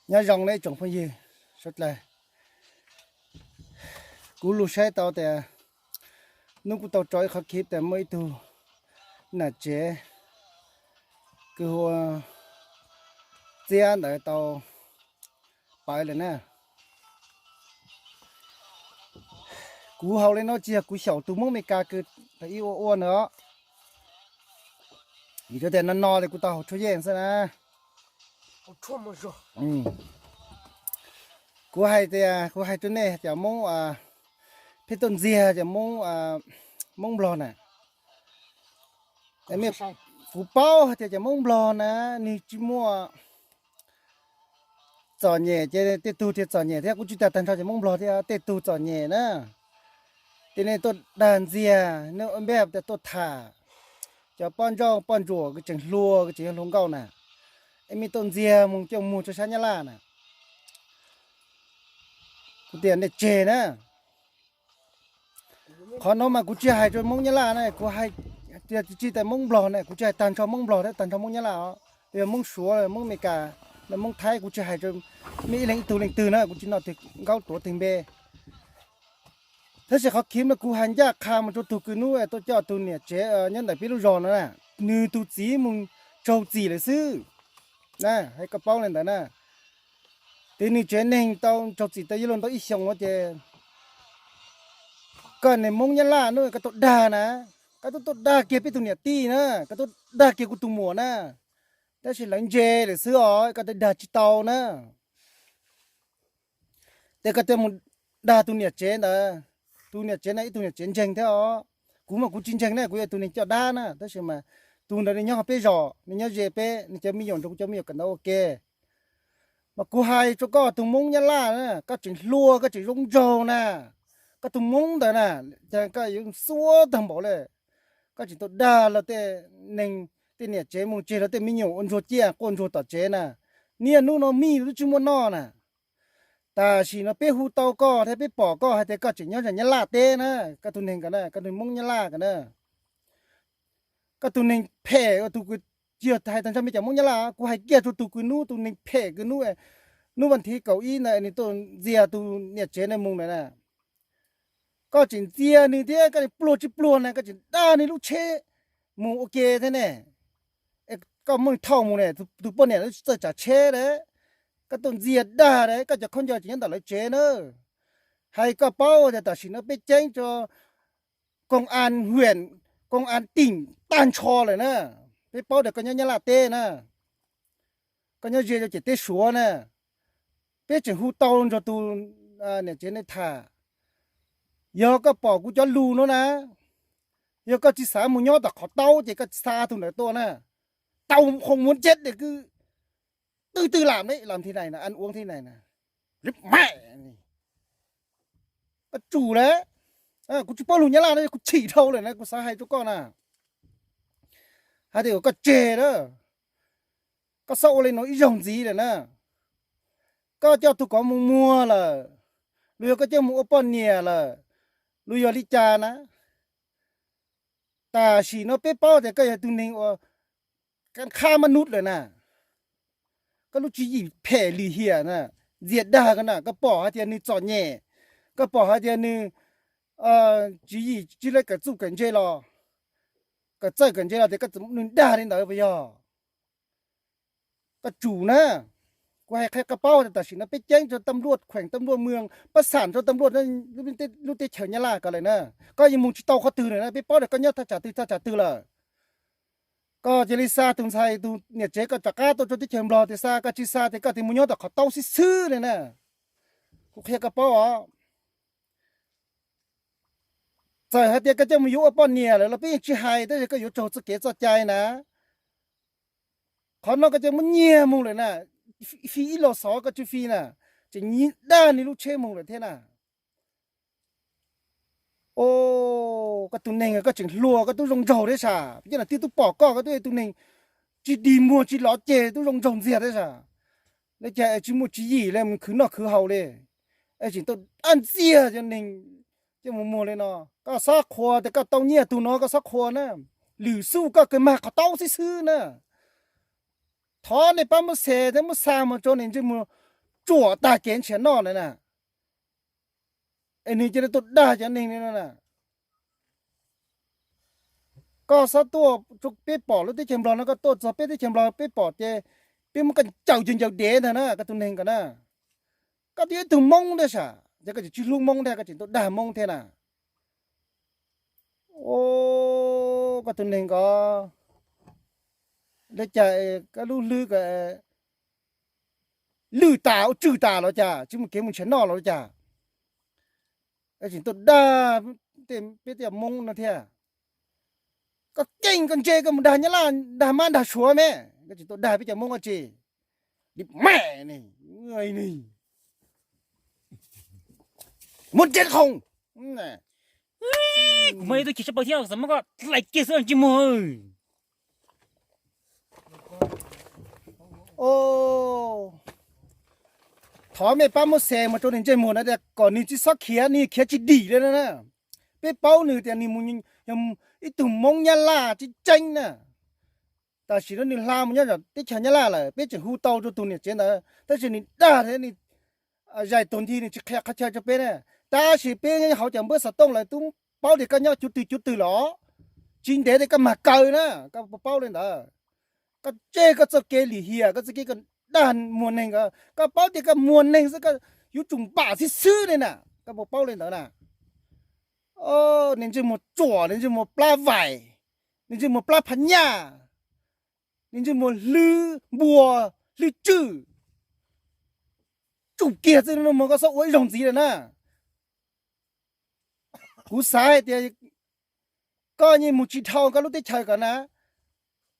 Nyob zoo nawb tsoom phooj ywg sawv dlawg. Kuv lug saib tau tias hnub kuv tau tso ib qhov clip tias muaj ib tug nam tsev kws hu ua Txiab ntawd tau pawv lawm na. Kuv hais li no tsis yog kuv xyaum tus Hmoob Amelikas kws thaum ub ua ua ntawd os. Vim tias no no ces kuv tau hauv tshuaj yej xwb na. Kuv hais tias, kuv hais rau nej tias Hmoob, peb tuaj ntxiag tias Hmoob Nplog na. Kuv paub hais tias cov Hmoob Nplog na, nws tsis muaj txom nyem ces tej tug thiaj txom nyem thiab, kuv tsis tas tag nrho cov Hmoob Nplog thiab, tej tug txom nyem na. Ces nej tuaj dag ntxiag, nej ua npej tias tuaj tham cov poj ntsauj poj ntsuam kws tseem hluas, kws tseem yog hluas nkauj na, es mej tuaj ntxiag mus coj mus rau sab Nyab Laj na. Kuv tias nej tseg na. Qhov no mas kuv tsis hais rau Hmoob Nyab Laj na, kuv hais tias tsis tas Hmoob Nplog na, kuv tsis hais tag nrho Hmoob Nplog thiab tag nrho Hmoob Nyab Laj os, yog Hmoob Suav, Hmoob Amelikas, Hmoob Thaib, kuv tsis hais rau mej ib leeg ib tug leej twg na, kuv tsis noj twg nkaub tuav twg npe. Tab sis qhov clip no kuv hais ncaj qha mus rau tug kws nub tuaj coj tug niam tsev nyob ntawm peb lub zos no na, nws tus txiv mus raug txim lawm xwb na, hais koj paub li ntawd na. Ces nws tsev neeg tau raug txim tau yuav luag ntau ib xyoos no ces koj niag Hmoob Nyab Laj no koj tuaj dag na, koj tuaj tuaj dag kiag peb tug niam tij na, koj tuaj dag kiag kuv tus muam na, tab sis lawv ntse lawm xwb os, koj tuaj dag tsis tau na. Ces koj tuaj mus dag tus niam tsev ntawd, tus niam tsev na ib tug niam tsev ntseeg thiab os. Kuv mas kuv tsis ntseeg na, kuv yog tus neeg coj dab na, tab sis mas tus ntawd nws nyob hauv peb zos, nws nyob ze peb, nws cov me nyuam nrog kuv cov me nyuam kawm ntawv ua ke. Mas kuv hais rau koj tus Hmoob Nyab Laj na, koj tseem hluas, koj tseem zoo nraug na, koj tus Hmoob ntawd na, cas koj yuav xuab tag npaum li. Koj tseem tuaj dag luag tej neeg, tej niam tsev mus tseg luag tej me nyuam ua ntsuag ciaj quaj ntsuag tom tsev na, niaj hnub no mij twb tsis muaj noj na. Tam sim no peb hu tau koj thiab peb pom koj hais tias koj tseem nyob zos Nyab Laj teb na, koj tus neeg ko na, koj tus Hmoob Nyab Laj ko na. Koj tus neeg phem ua tus kws, tsis yog hais tag nrho mej cov Hmoob Nyab Laj, kuv hais kiag rau tus kws nub, tus neeg phem kws nub, nub vas thiv kaum ib ntawd nws tuaj ntxias tus niam tsev na mus lawm na. Koj tseem ntxias nws thiab koj pluag tsis pluag na, koj tseem dag nws lub tsheb mus ua ke thiab ne. Koj muaj thauj mus ne, tus poj niam tsis txawj tsav tsheb lawm, koj tuaj ntxias dag lawm, koj cov khaub ncaws tseem nyob ntawm lawv tsev na. Hais koj paub tias tam sim no peb ceeb rau koos as huam, koos as tim tag nrho lawm na. Peb paub tias koj nyob Nyab Laj teb na, koj nyob ze rau ciam teb Suav na. Peb tseem hu tau nrog tus niam tsev ne tham. Yog koj pom kuv cov lus no na, yog koj tsis xav mus nyob tom qhov taub ces koj xa tus ntawd tuaj na. Tau qhov muab ceb de kws twj twj lam ne, lam thi nai na, ăn uống thi nai na. Koj tsum lawm. Kuv tsis paub lus Nyab Laj no, kuv chim dhau lawm na, kuv xav hais rau koj na, hais tias koj tseg na, koj txhob ua li no ib zaug ntxiv lawm na. Koj coj tus kov mus muag lawm, los yog koj coj mus ua poj niam lawm, los yog li cas na, tam sim no peb paub tias koj yog tus neeg uas kab qhab mab nub lawm na. Koj lub tswv yim phem lim hiam na, ntxias dag ko na, koj pom hais tias nws txom nyem, koj pom hais tias nws tswv yim tsis lawv kawm txuj kawm ntse los, kawm txawj kawm ntse los tias koj txawm nws dag li ntawd puas yog? Koj tsum na. Kuv hais qhia koj paub tias tam sim no peb ceeb rau tam luaj kheem tam luaj mws, pab xam rau tam luaj lub teb chaws Nyab Laj ko lawm na. Koj yeej mus tsis tau qhov twg lawm na, peb paub tias koj nyob thaj tsam twg thaj tsam twg lawm. Koj cia li xa tus ntxhais tus niam tsev koj rov qab tuaj rau teb chaws Nplog tias xa, koj tsis xa tias koj tias mus nyob tom qhov taub xib xwb li na. Kuv qhia koj paub os. Txawm hais tias koj coj mus yuav ua poj niam lawm los peb yeej tsis hais, tab sis koj yuav raug txoj kev txoj cai na. Qhov no koj coj muab nyiag mus lawm na, fi ib los xov koj tsis fi na, tseem dag nws lub tsheb mus lawm thiab na. Koj tus neeg koj tseem hluas koj twb zoo nraug thiab sas, coj nam twb tub pom koj, koj twb tus neeg tsis dig muag tsis lov ceg twb zoo nraug ntxiag thiab sas. Lawv cas es tsis muaj tswv yim li, mus khwv noj khwv haus li, es tseem tau dab ntxiag cov neeg Coj mus muag li no, koj xob qhuas tias koj tau nyiaj tug no koj xob qhuas na. Lwm xuj koj kawg mag qhov taub xib xwb na. Thov nej pab muab share thiab muab xa mus rau niag ntsej muag ruam tag kev nrhiav noj na na. Es nws cia li tuaj dag cov neeg li no na. Koj xob tuaj rau peb pom lub teb chaws Nplog no, koj tuaj txog peb teb chaws Nplog peb pom ces peb muab koj ncaws ces ncaws dev ntag na koj tus neeg ko na. Koj twb yog ib tug Hmoob thiab sas, ces koj tseem tsis hlub Hmoob thiab koj tseem tuaj dag Hmoob thiab na. Koj tus neeg ko, li cas koj lub hlwb ko lwj tas ua tswj tas los cas, tsis muaj kev mus nrhiav noj los cas? Tseem tuaj dag peb tej Hmoob no thiab. Koj keej koj ntse koj mus dag Nyab Laj dag Mab dag Suav me, koj tseem tuaj dag peb cov Hmoob ua tsi? Li me, muab tsev khoom. Kuv muaj ib tug chim sab plaws thiab xav muab koj hlais kiag xwb ntsej muag. Thov mej pab muab share mus rau nws ntsej muag na, kom nws tsis txhob khiav, nws khiav tsis dim li na. Peb paub nws tias nws yog ib tug Hmoob Nyab Laj tseeb tseeb na. Tam sim no nws hla mus nyob teb chaws Nyab Laj lawm, peb tseem hu tau rau tus niam tsev ntawd, tab sis nws dag thiab nws zais tus nthi, nws tsis qhia qhov chaw rau peb na. Tab sis peb nyob hauv cov npawb xov tooj lawm twb paub tias koj nyob cuv twg cuv twg los, tsis ntev tias koj mag kaw na, koj puas paub li ntawd? Koj tseg koj txoj kev lim hiam, koj txoj kev koj dag muag neeg, koj paub tias koj muag neeg xwb koj yuav tsum npam xib xwb li na, koj puas paub li ntawd na? Niag ntsej muag ruam, niag ntsej muag plab vaim, niag ntsej muag plab pha nyaj, niag ntsej muag hlwb npua, hlwb tswj. Tsum kiag txij no mus koj txhob ua ib zaug ntxiv lawm na. Kuv xav hais tias koj yeej mus tsis dhau koj lub teb chaws ko na,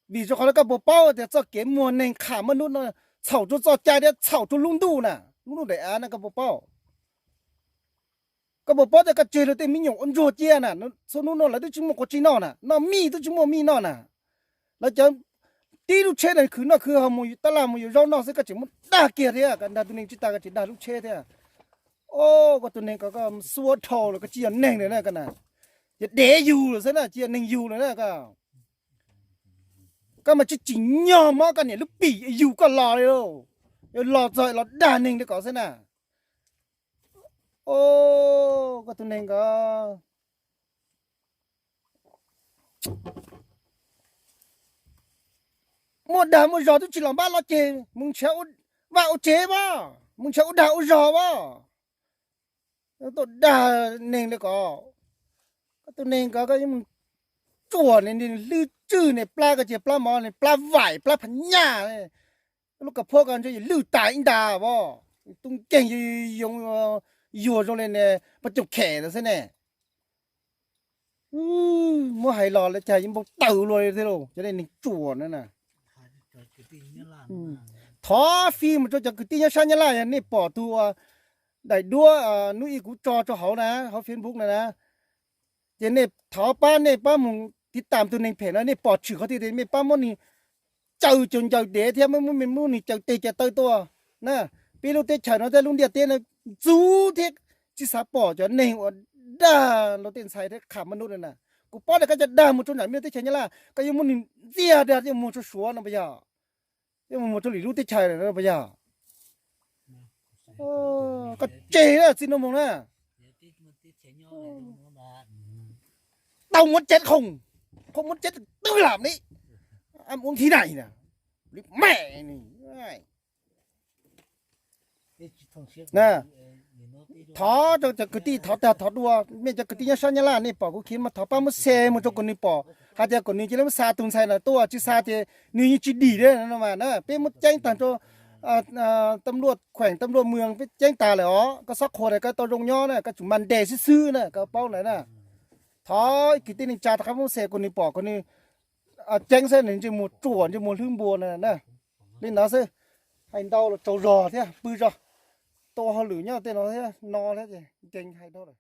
vim rau qhov koj puas paub tias txoj kev muag neeg qham muaj hnub no txhaum rau txoj cai thiab txhaum rau lub ntuj na, lub ntuj daim av na, koj puas paub? Koj puas paub tias koj tseg luag tej me nyuam ua ntsuag cia na, txhua hnub no lawv twb tsis muaj quav txij noj na, noj mij twb tsis muaj mij noj na. Lawv cov tib lub tsheb na khwv noj khwv haus mus tab laj mus yuav zaub noj xwb koj tseem muab dag kiag thiab, koj dag tus neeg tsis tas koj tseem dag lub tsheb thiab. Koj tus neeg ko koj xuab dhau lawm, koj tsis yog neeg lawm na, koj na yog dev yug lawm xwb na, tsis yog neeg yug lawm na koj. Koj mas tsis tsim nyog mob koj niam lub pim yug koj los li lauj, yog los txog los dag neeg li ko xwb na. Koj tus neeg ko, muaj dag muaj zog twb tsis los npab los ceg, mus nrhiav vaj ua tsev as, mus nrhiav ua dag ua zog as, tuaj dag neeg li ko. Koj tus neeg ko koj yuav mus tsuam niag hlwb tswj niag plab ko ces plab mov niag plab vaim plab pha nyaj, lub ko phuab ko ntshe yuav lwj tas ib ntas as, tub nkeeg yoov yuag zoo li niag poj coom khem ntawd xwb ne. Muab hais los lawv cas yuav npau taws luaj li thiab lauj, cov neeg tsuam na. Thov fij mus rau cov kwv tij nyob sab Nyab Laj, yog nej pom tus daim duab hnub ib kuv tso rau hauv na, hauv Facebook na na, ces nej thov pab, nej pab mus tiv tam tus neeg phem no, nej pom tshwm qhov twg nej pab muab nws caw cuag ncaws dev thiab muab, muab nws caw tes caw taw tuaj na. Peb lub teb chaws no thiab lub ntiaj teb no ntxub thiab tsis xav pom cov neeg uas dag luag tej ntxhais thiab qham mab nub no na. Kuv paub tias koj cov dag mus rau nram mej lub teb chaws Nyab Laj koj yuav muab nws ntxiag dag coj mus rau Suav no puas yog? Coj mus rau lwm lub teb chaws no puas yog? Koj tseg txij no mus na. Tau muab tsev khoom, khoom muab tsev twb lam li, ua nthi nai na, li me. Thov rau cov kwv tij, thov tag thov dua, mej cov kwv tij nyob sab Nyab Laj nej pom kuv khiv mas thov pab muab share mus rau kom nws pom hais tias kom nws cia li muab xa tus ntxhais no tuaj, tsis xa ces nws yeej tsis dim li no mas na. Peb muab ceeb tag rau tam luaj kheem tam luaj mws, peb ceeb tag lawm os. Koj xob qhuas tias koj tau zoo nyob na, koj tsum mas ntes xwb xwb na, koj paub ntawd na. Thov kwv tij neej tsa rov qab muab share kom nws pom kom nws ceeb xwb, nws ntsej muag ruam ntsej muag hlwb npua na. Li ntawd xwb, hais ntau los tsaug zog thiab pw zog, tau hauj lwm nyob tej no thiab no thiab ces nkeeg hais dhau lawm.